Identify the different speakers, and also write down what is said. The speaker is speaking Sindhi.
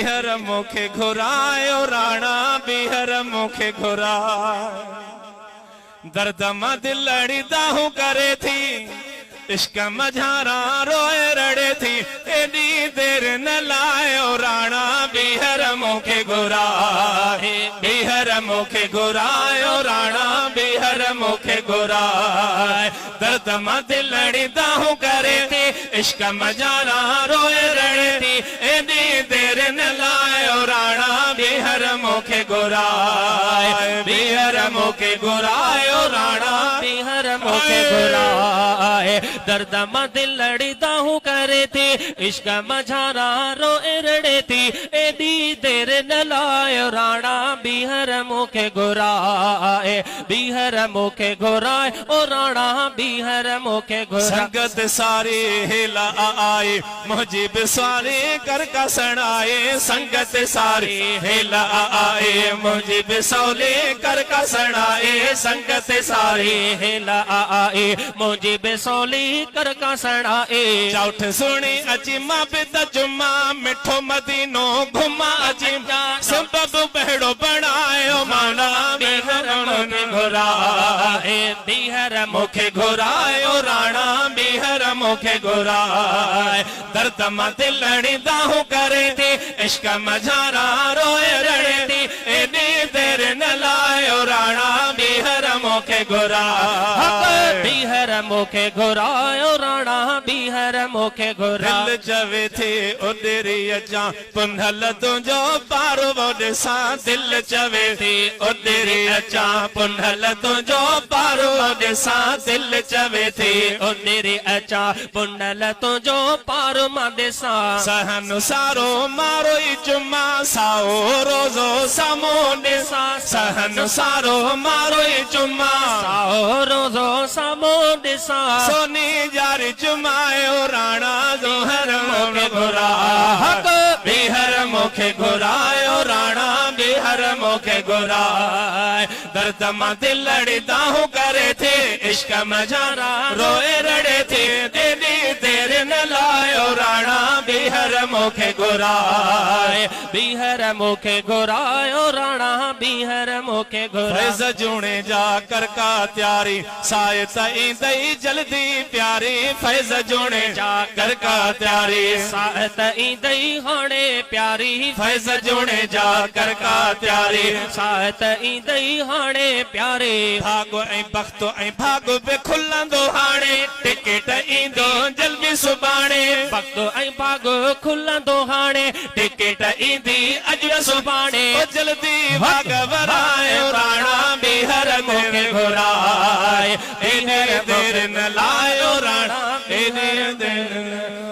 Speaker 1: ٻيهر مون کي گهرايو راڻا ٻيهر مون کي گهرايو درد مان دل اڙي دانهون ڪري ٿي عشق منجهاران روئي رڙي ٿي ايڏي دير نه لايو راڻا ٻيهر مون کي گهرايو ٻيهر مون کي گهرايو راڻا ٻيهر مون کي گهرايو درد مان دل اڙي دانهون ڪري ٿي عشق منجهاران روئي رڙي ٿي ايڏي دير نه لايو راڻا ٻيهر مون کي گهراء ٻيهر مون کي گهرايو راڻا
Speaker 2: ٻيهر مون کي گهراء درد مان دل اڙي دانهون ڪري ٿي عشق منجهاران روئي رڙي ٿي ايڏي دير نه لايو راڻا ٻيهر مون کي گهراء ٻيهر مون کي گهراء او راڻا ٻيهر مون کي گهراء.
Speaker 1: سنگت ساري هيلا آئي منهنجي به سواري ڪر ڪا سڻائي سنگت ساري هيل آئي منهنجي به سولي ڪر ڪا سڻائي سنگت ساري
Speaker 2: هيل آئي منهنجي به سولي ڪر ڪا سڻائي.
Speaker 1: چوٺ سهڻي اچي مان به ته چمان مٺو مدينو گهمان اچي سبب بهڙو بڻايو مولا
Speaker 2: ٻيهر مون کي گهرائي ٻيهر
Speaker 1: مون کي گهرايو راڻا ٻيهر مون کي گهراء درد مان دل اڻي دانهون ڪري ٿي عشق منجهاران روئي رڙي ٿي ايڏي دير نه لايو راڻا ٻيهر مون کي گهراء.
Speaker 2: ٻيهر مون کي گهرايو راڻا ٻيهر مون کي گهراء.
Speaker 1: دل چوي ٿي اڏري اچان پنهل تنهنجو پارو ڏسان دل چوي ٿي اڏري اچان پنهل تنهنجو پارو ڏسان دل چوي ٿي
Speaker 2: اڏري اچان پنهل تنهنجو پارو مان ڏسان.
Speaker 1: صحن سارو مارو ئي چمان سائو روضو سامهون ڏسان صحن سارو مارو ئي چمان.
Speaker 2: سائو روضو سامهون ڏسان.
Speaker 1: سوني ڄاري چمايو راڻا ظهر مون کي گهراء ٻيهر مون کي گهرايو راڻا ٻيهر مون کي گهراء درد مان دل اڙي دانهون ڪري ٿي عشق منجهان روئي رڙي ٿي ايڏي دير نه لايو راڻا ٻيهر مون کي گهراء.
Speaker 2: ٻيهر مون کي گهرايو راڻا ٻيهر مون کي گهراء.
Speaker 1: فيض جوڻيجا ڪر ڪا تياري ساء ته ايندئي جلدي پياري فيض جوڻيجا ڪر ڪا تياري.
Speaker 2: ساء ته ايندئي هاڻي پياري.
Speaker 1: فيض جوڻيجا ڪر ڪا تياري.
Speaker 2: ساء ته ايندئي هاڻي پياري.
Speaker 1: ڀاڳ ۽ بخت ۽ ڀاڳ به کلندو هاڻي ٽڪيٽ ايندو جلدي سڀاڻي.
Speaker 2: بخت ۽ ڀاڳ کلندو هاڻي
Speaker 1: ٽڪيٽ ايندي اڄ نه
Speaker 2: سڀاڻي.
Speaker 1: او جلدي واڳ ورايو راڻا ٻيهر مون کي گهراء ايڏي دير نه لايو راڻا ايڏي دير نه.